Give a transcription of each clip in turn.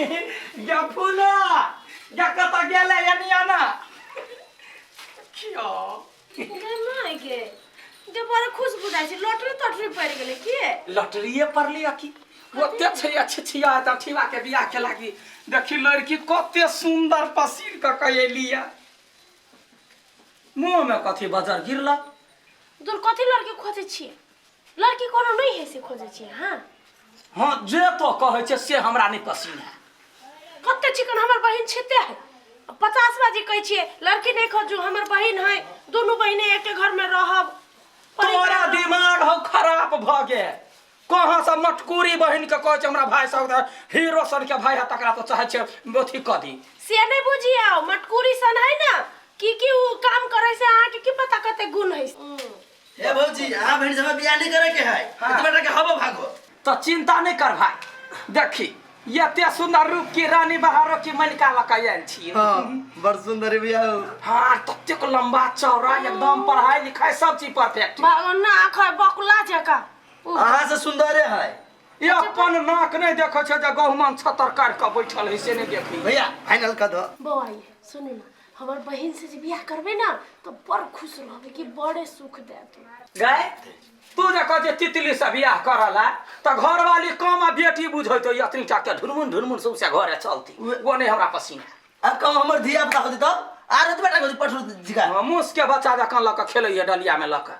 गे फूला गे कतऽ गेलै एनिया ना कियो गे माय गे गे बड़ खुश बुझाइ छै लॉटरी तोटरी पड़ि गेलै की लॉटरीए पड़ली की ओते छै छिछिया तऽ अठीबा के बियाह के लागी देखी लड़की कते सुंदर पसीन कऽ के एली है मुँह में कथी बजर गिरल दूर कथी लड़की खोजै छियै लड़की कोनो नहि है से खोजै छियै हाँ हाँ जे तो कहै छै से हमरा नहि पसीन है कते चिकन हमर बहिन छिते है 50 बाजी कहै छियै लड़की नहि खोजू हमर बहिन है दुनू बहिने एके घर में रहब तोरा दिमाग हौ खराब भऽ गेल कहाँ से मटकूरी बहिन के कहै छै हमरा भाय सब हीरो सन के भाय है तकरा तो चाहै छै अथी कऽ दी से नहि बुझियौ मटकूरी सन है ना की की उ काम करे से अहाँ के की पता कते गुण है हे भौजी अहाँ बहिन से हमरा बियाह नहीं करे के है हाँ। एतबा टाका हबो भागो तो चिंता नहीं कर भाई देखी एते सुंदर रूप की रानी बहारो की मलिका लऽ कऽ आयल छी हाँ बड़ सुंदर बियाह हो हाँ ततेक लंबा चौड़ा एकदम पढ़ाई लिखाई सब चीज परफेक्ट भगवान ना आँख है बकुला जकाँ उ अहाँ से सुंदरे है ई अपन नाक नहि देखै छै जे गहुमन छतर काटि कऽ बैठल है से नहि देखी भैया फाइनल कर दो बौआ ये सुनू ना हमर बहिन से जे बियाह करबै ना तो बड़ खुश रहबै कि बड़े सुख देत गए तू जे कहै छै तितली से बियाह करऽ ला तऽ घरवाली कम आ बेटी बुझैत होई अतनी टा के ढुनमुन ढुनमुन सौंसे घरे चलती ओ नहि हमरा पसीन है अब कम हमर धिया पुता होती तब आर एतबा टाका होती पठरू जिका हाँ, मूस के बच्चा जकाँ लऽ कऽ खेलैए डलिया में लऽ कऽ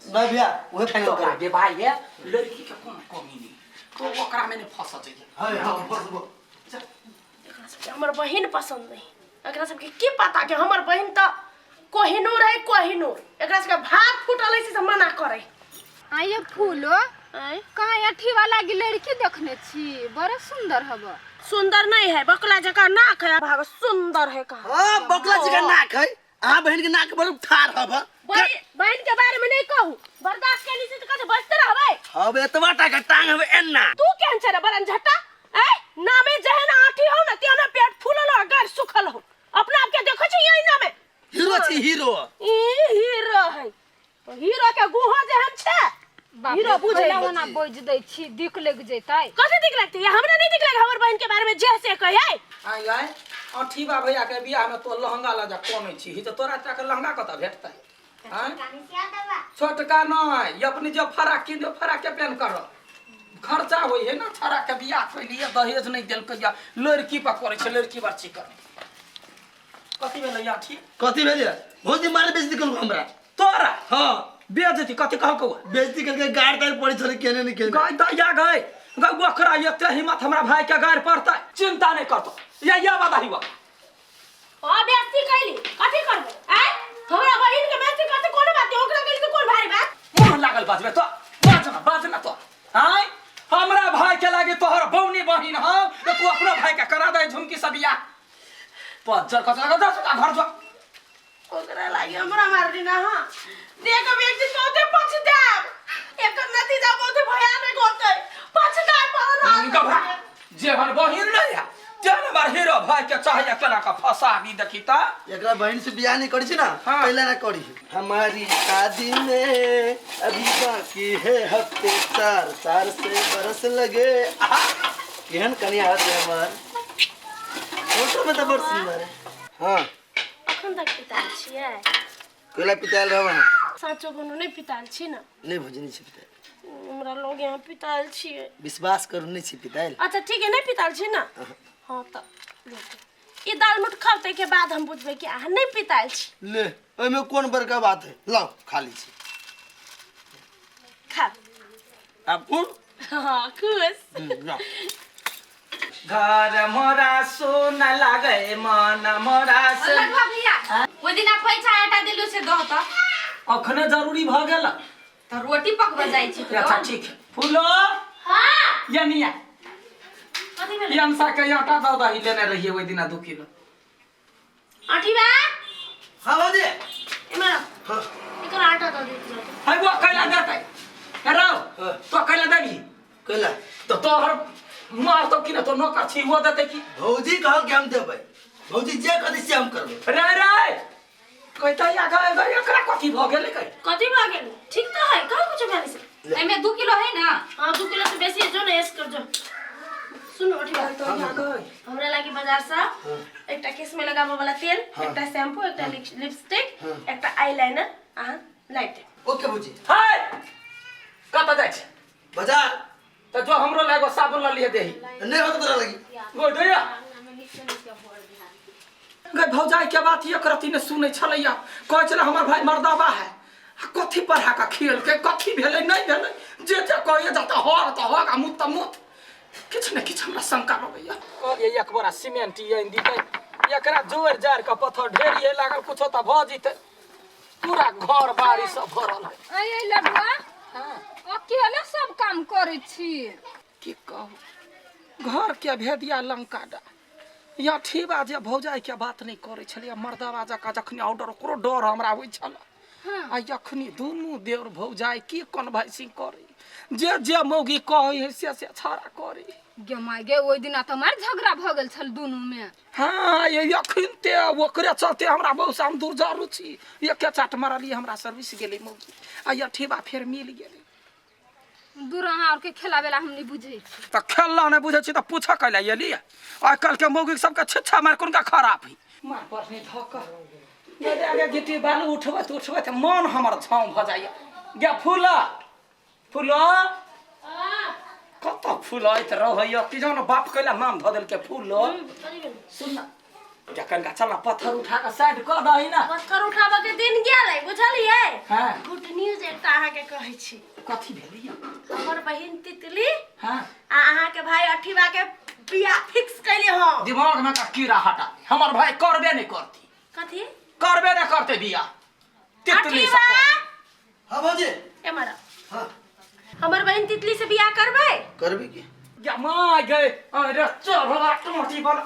नहीं भैया उहे फाइनल तोरा करे बे भाई है लड़की के कोनो कमी नहीं तो ओकरा में नहीं फंस जइए हां हां फसबो एकरा सबके हमर बहिन पसंद नहीं एकरा सबके की पता कि हमर बहिन तऽ कोहिनूर है कोहिनूर एकरा सबके भात फूटल है से मना करे आइए फूलो आँय? कहाँ अठी वाला की लड़की देखने छी बड़ा सुंदर हब सुंदर नहीं है बकला जकाँ नाक है भाग सुंदर है कहाँ हां बकला जिका नाक है अहाँ बहिन के नाक बड़ ठार हब बहिन के बारे में नहीं कहू बर्दाश्त के नीचे तो कहे बचते रहबे हब एतबा टाका टांग हब एन्ना तू केहन छे रे बरन झट्टा ए नामे जहन आठी हो ना तेना पेट फूलल हो गार सुखल हो अपना आप के देखो छी यही नामे हीरो छी हीरो ई हीरो है तो हीरो के गुहा जेहन छे बाप हीरो रे, बुझे कैला ओना बोझ दै छी दिक लग जैतै कथी दिख लगते ये हमरा नहीं दिख लगे हमर बहन के बारे में जे से कहे आइ आइ अठीबा भैया के बियाह में तो लहंगा लऽ जा कनै छी तऽ तोरा टा के लहंगा कतऽ भेटतै आँय? छोटका नहि अपने जब फराक कीन दो फराक के पेन कर खर्चा होइ है ना छोरा के बियाह कैलिए दहेज नहि देलकै या लड़की पर करै छै लड़की पर चिकन कथी भेलै अठी कथी भेल भौजी मारे बेइज्जती केलको हमरा तोरा हाँ बेइज्जती कथी कहलकौ बेइज्जती केलकै गाड़ ताड़ पड़ै छलै केने नहि केने गाय दैया गए गौ ओकरा एते हिम्मत हमरा भाई के गाड़ पड़तै चिंता नहि करतो या या बादा हिवा हां बेइज्जती कैली कथी करबै आय हमरा बहिन के बेइज्जती करते कोनो बात नहीं ओकरा कैली तो कोन भारी बात मुंह लागल बाजबे तो बाजना बाजना तो आय हमरा भाई के लागे तोहर बौनी बहिन हौ तो तू अपनो भाई के करा दे झुमकी सब बियाह पज्जर कचरा कर जा घर जो ओकरा लागी हमरा मार देना हां देखो एक दिन बहुते पछताब एकर नतीजा बहुते भयानक होतै पछताए पड़ल गभरा जेहन बहिन नहीं है तेहन हमर हीरो भाई के चाहिए केना के फंसाबी देखी त एकरा बहन से बियाह नहीं करी छी ना हाँ। पहले ना करी हमारी शादी में अभी बाकी है हफ्ते चार चार से बरस लगे आहा, केहन कनिया हते हमर फोटो में तो बड़ सुंदर है हाँ अखन तक पिताल छियै कोला पिताल रहब अहाँ साँचो कोनो नहि पिताल छी ने नहि भौजी छी पिताल हमरा लोग यहाँ पिताल छियै विश्वास करू नहि छी पिताल अच्छा ठीक है नहि पिताल छी ने हाँ तऽ रुकू। ई दाल मोट खाउ ताहिके बाद हम बुझबै कि अहाँ नहि पिताल छी ले ओहिमे कोन बड़का बात है लाओ खा ली छी खा आब कोन हाँ खुश लाओ घर मोरा सोन लागे मन मोरा से लगवा भैया ओहि दिना पैसा आटा देलू से दह तऽ अखने जरूरी भऽ गेल तऽ रोटी पकबऽ जाइ छी तऽ अच्छा ठीक है फूलो हाँ ये निया कथी भेलै यंसा के आटा दऽ दही लेने रहिए ओहि दिना 2 किलो आठी बा हाँ भौजी एमहर आउ। हाँ एकर आटा दऽ देत जाउ है वो कैला देतै रौ हाँ। तो कैला देबही कैला तो तोहर मारतौ कि ना तो नौकर छी वो देतै की भौजी कहल कि हम देबै भौजी जे कहती से हम करबै रे रे कहता या गए गए एकरा कथी भऽ गेलै कै कथी भऽ गेल ठीक तऽ है कहाँ कुछो भेल से एहिमे 2 किलो है ना हाँ 2 किलो से बेसी है, जो ना एस कर जो सुनो आठी बा या गए बाजार से एकटा केस में लगाबऽ वाला तेल, एकटा शैम्पू, एकटा लिपस्टिक, एकटा आईलाइनर अहाँ लाबि देब। ओके भौजी। हाय, कतऽ जाइ छी? बाजार। तऽ जो हमरो लए एगो साबुन लऽ लिहे देही। नहि होत तोरा लगी। गो दैया गई भौजाई के बात एक रत्ती ने सुनै छलैया। कहै छलै हमर भाई मर्दाबा है, आ कथी पढ़ा कऽ खियलकै, कथी भेलै नहि भेलै, जे जे कहैया जतऽ हर तऽ हर आ मुत तऽ मुत। किछु ने किछु हमरा शंका लगैया। कहलियै एक बोरा सीमेंट आनि दितै, एकरा जोड़ि जाड़ि कऽ पत्थर ढेरी लागल, कुछो तऽ भऽ जितै। पूरा घर बाड़ी सब भरल है। अये लडुआ, अकेले सब काम करै छी? की कहू, घर के भेदिया लंका डा या ठीबा जे भौजाई के बात नहीं करै छलियै मर्दाबा जकाँ, जखनी ऑर्डर ओकरो डर हमरा होइ छल। आ जखनी दुनू देवर भौजाई की कन्वाइसिंग करै, जे जे मौगी कहै है से से छाड़ा करै। गे माय गे, ओहि दिना तऽ मार झगड़ा भऽ गेल छल दुनू में। हाँ, ये अखन ते ओकरे चलते हमरा बहुत हम दूर छी, एके चाट मारलियै हमरा सर्विस गेलै मौगी, आ ये ठीबा फेर मिल गेलै। दूर अहाँ और के खेलावे ला हम नहीं बुझै छी। तऽ खेलला नहि बुझै छी तऽ पूछऽ कैला एलियै? आइ काल्हि के मौगी सबके छिच्छा मारि कोनका खराब है। मार पर नहि धऽ कऽ गे गिट्टी बालू उठबैत उठबैत मन हमर झाँव भऽ जाइए। गे फूला फूला कतऽ फुलैत रहैया कि जान, बाप कैला नाम धऽ देलकै फूल। सुन ना, जखन का चल ना पत्थर उठा कऽ साइड कऽ दही ना। पत्थर उठाबऽ के दिन गेलै, बुझलियै? हाँ। गुड न्यूज एकटा अहाँके कहै छी। कथी भेलैया? हमर बहिन तितली हाँ आ अहाँके भाई अठीबा के बियाह फिक्स कैले हम। दिमाग में का कीड़ा हटा, हमर भाई करबे नहीं करती। कथी करबे नहीं करते बियाह तितली से। अठीबा। हाँ भौजी। ए मारा। हाँ। हमर बहिन तितली से बियाह करबै? करबी की? या माँ गए, अरे चढ़वा टोटी वाला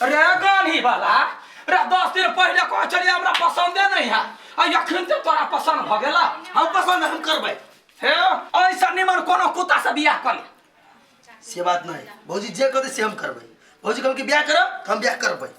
रे गानी वाला रे, 10 दिन पहले कह चलिए हमरा पसंदे नहीं है, आ अखन ते तोरा पसंद भ गेला? हम पसंद हम करबै। हे, ऐसा निमन कोनो कुत्ता से बियाह कर ले। से बात नहीं भौजी, जे कहते से हम करबै। भौजी कहल कि बियाह करब तऽ हम बियाह करबै।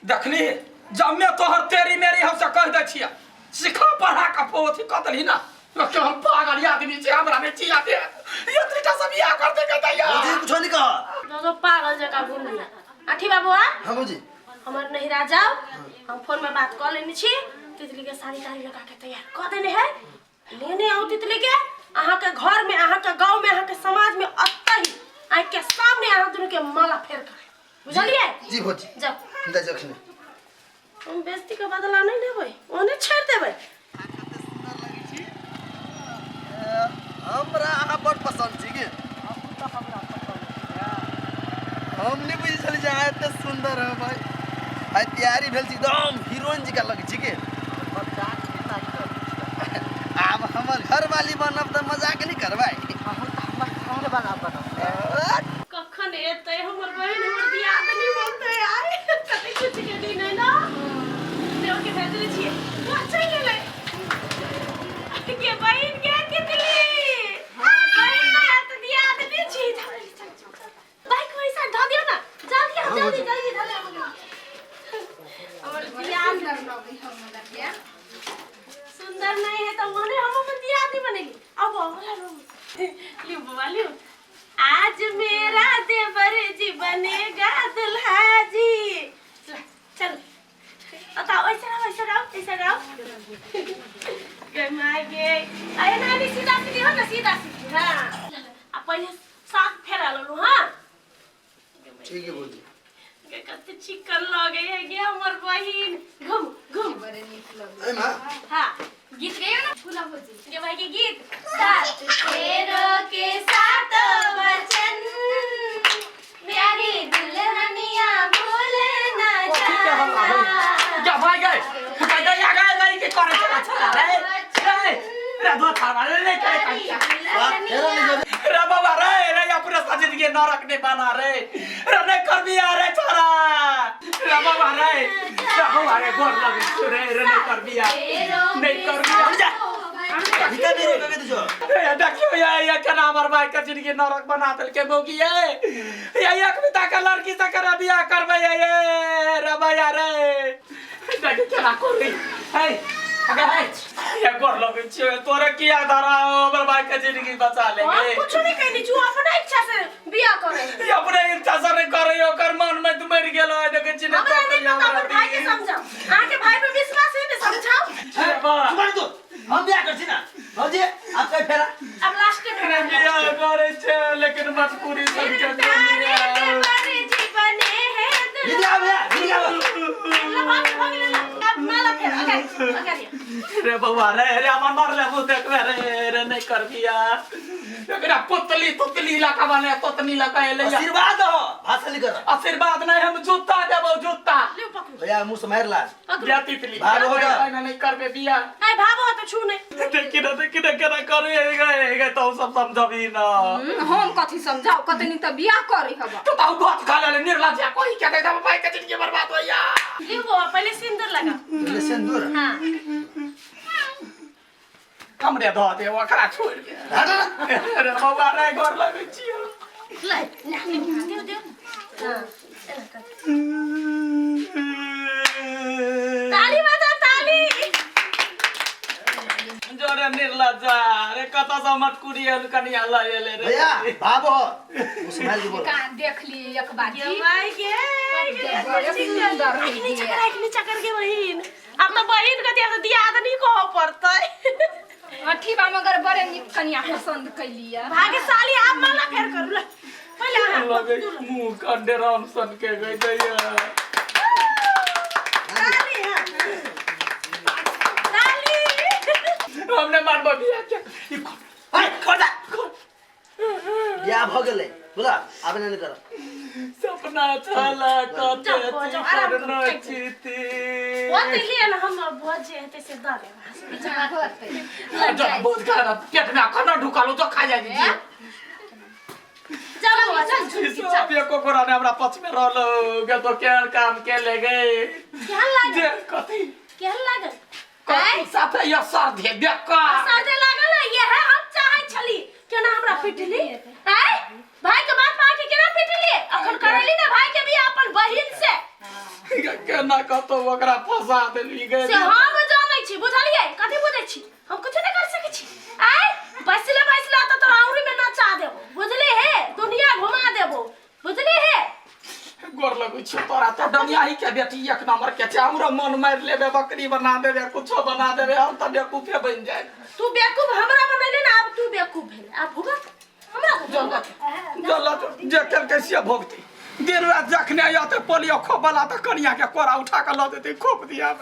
देखली जम्मे तोहर तेरी मेरी हमसे कह दै छियै, सिखा पढ़ा के पोथी कऽ देलही ना, लोक हम पागल आदमी छै, हमरा नहि चिया दे ये त्रिटा सब बियाह कर दे के दैया। भौजी कुछो नहीं कह। दोनो पागल जकाँ घूमली। अठी बाबुआ। हाँ भौजी। हमर नहिरा जाओ, हम फोन में बात कऽ लेने छी, तितली के साड़ी ताड़ी लगा के तैयार कऽ देने है, लेने आउ तितली के। अहाँके घर में, अहाँके गाँव में, अहाँके समाज में अतही आँखि के सामने अहाँ दुनू के माला फेर करे, बुझलियै? जी भौजी। जाओ। हम जाइ छी अखने। हम बेइज्जती के बदला नहीं लेबै, ओने छोड़ि देबै। हमरा अहाँ बड़ पसंद छी गे। हम नहीं बुझै छली जे अहाँ एते सुंदर हो भाई। आइ तैयारी भेल छी एकदम हीरोइन जकाँ लगै छी गे। आब हमर घरवाली बनब तऽ मजाक नहि करबै। कखन एतै हमर बहिन, हमर दियादनी बनतै आइ, कते खुशी के दिन है ना। देव के भेजले छियै, वाह चलि गेलै के बहिन के तितली। बहिन ना तऽ दियादनी छी। चल चल चल, बाइक वैसा धऽ दियौ ना, जल्दी आओ, जल्दी जल्दी धऽ दियौ। हमर दियादनी सुंदर नहीं है तो मने हम अपन दियादनी बनेली। अब वाला रूम लियो बुआ लियो। आज मेरा देवर जी बनेगा दुल्हा जी। चल चल बताओ, ऐसे रहो ऐसे रहो ऐसे रहो। गे माय गे, अरे नानी सीधा सीधी हो ना, सीधा सीधी। हाँ आ पहले साथ फेरा लेलू। हाँ ठीक है भौजी। गे कते चिकन लगे है गे हमर बहिन। घूम घूम। बड़े नीक लगै। ए माँ। हाँ गीत गइयो ना फूला भौजी? गे भाई के गीत, सात फेरों के सात वचन प्यारी दुल्हनिया भूल ना कथी के हल्ला होई? जाना। जा भाई गए दैया गए गई के करे छला छला रे रे रे दो छाड़ा रे नहीं करे प्यारी कहिया। सात फेरा दुल्हनिया नहीं जेबै। रे बाबा रे रे अपने जिंदगी नरक नहीं बना रे रे, नहीं कर बिया रे छोरा रे बाबा रे रे बाबा रे, गोर लगे छु रे रे, नहीं कर बिया, नहीं कर बिया जा। भीतर नहीं रोकबे तुझो। ए, देखियो ये केना हमर भाई के जिंदगी नरक बना देलकै मौगी। ये ये एक बिता के लड़की से करा बियाह करबै ये ये रे भैया रे, देखी केना करी। हे अगे है ये गोर लगै छियै तोरे किया धरा हमर भाई के जिंदगी बचा ले हम कुछ नहीं कहनी छु अपना इच्छा से बियाह करे ई अपने इच्छा से नहीं करे ओकर मन में तो मरि गेल है देखै छी हमरा नहीं पता अपन भाई के समझाओ अहाँ के भाई पे विश्वास है ने समझाओ सुन तू हम बियाह कर छी ना भौजी आप कहीं फेरा अब लास्ट में फेरा बियाह करे छे लेकिन मजबूरी सब के तारे के बड़े जी बने हैं दीदी आओ भैया दीदी आओ ला भाग भाग ले ला अब माला फेरा अगाडि अगाडि रे बउआ रे रे हमर मारले मुँह देखबे रे रे नहीं कर बिया एकरा पुतली तुतली लका बने तोतनी लका एले आशीर्वाद हो भाषण कर आशीर्वाद नहीं हम जूता देबो जूता ले पकड़ू भैया मुंह से मार ला पकड़ू बिया तितली भाग हो गया। नहीं नहीं करबे बिया आई भाबो तो छू नहीं देखी ना देखी ना केना करे गए गए तो सब समझबी ना हम कथी समझाओ कतनी त बियाह करे हब तो ताऊ भात खा ले निर्लज्जा कोई के दे भाई के जिंदगी बर्बाद होइया ले बउआ पहले सिंदूर लगा पहले सिंदूर हां हमरे धो दे ओकरा छोड़ दे अरे बउआ रे घर लगै छियो ले ले दियो दियो हां एना कर ताली बजा ताली जोरे निर्लज्जा रे कत से मटकुरी एल कनिया ल एले रे भैया भाबो हो मुंह से मार के बोल कहाँ देख लिए एक बार ये जी माय गे बड़े सुंदर है नीचे कर नीचे कर के बहिन अब तो बहिन के दिया तो दियादनी कहो पड़तै अथी बा मगर बड़े नीक कनिया पसंद कैलिए भागे साली आप माला फेर करू ले पहले अहाँ लगे मुंह कंडे राम सन के गई दैया ताली हाँ ताली हमने मारबो बिया के ई खोल अरे छोड़ दे बियाह भ गेलै बोला आब नहीं कर सपना छला कते जाओ, जाओ, आराम करू, करनो thank चीती वो तो लिए ना हम भोज जे हेतै से दऽ देब होतै जो बहुत खाना पेट में खाना ढुकालो तो खा जाए जी चल बौआ, चल सब एको कोरा ने हमरा पछ में रहलो गे तो केहन काम के ले गए केहन लागल जे कथी केहन लागल कथी साफे ये सर्दी बेकार सर्दी लागल है यह हम चाहै छली केना हमरा पिटली आय भाई के बात पा के केना पिटली अखन करैली ना भाई के भी अपन बहिन से केना कतौ ओकरा फंसा देली गए से हम जानै छी बुझलियै कथी बुझै छी हम कुछ नहीं कर सकै छी आय बैसले बैसले त तोरा औरी में नचा देबो बुझली हे दुनिया घुमा देबो बुझली हे गोर लगै छियौ तोरा तो डनियाही के बेटी एक नंबर के छै हमरो मन मारि लेबे बकरी बना देबे कुछो बना देबे हम तऽ बेवकूफे बनि जायब तू बेवकूफ हमरा बनेले ना आब तू बेवकूफ भेले आब भुगत हमरा जल्द जल्द जे केलकै से भोगतै दिन राति जखने अयतै पोलियो खोपवला तऽ कनिया के कोरा उठा कऽ लऽ जेतै खोप दिया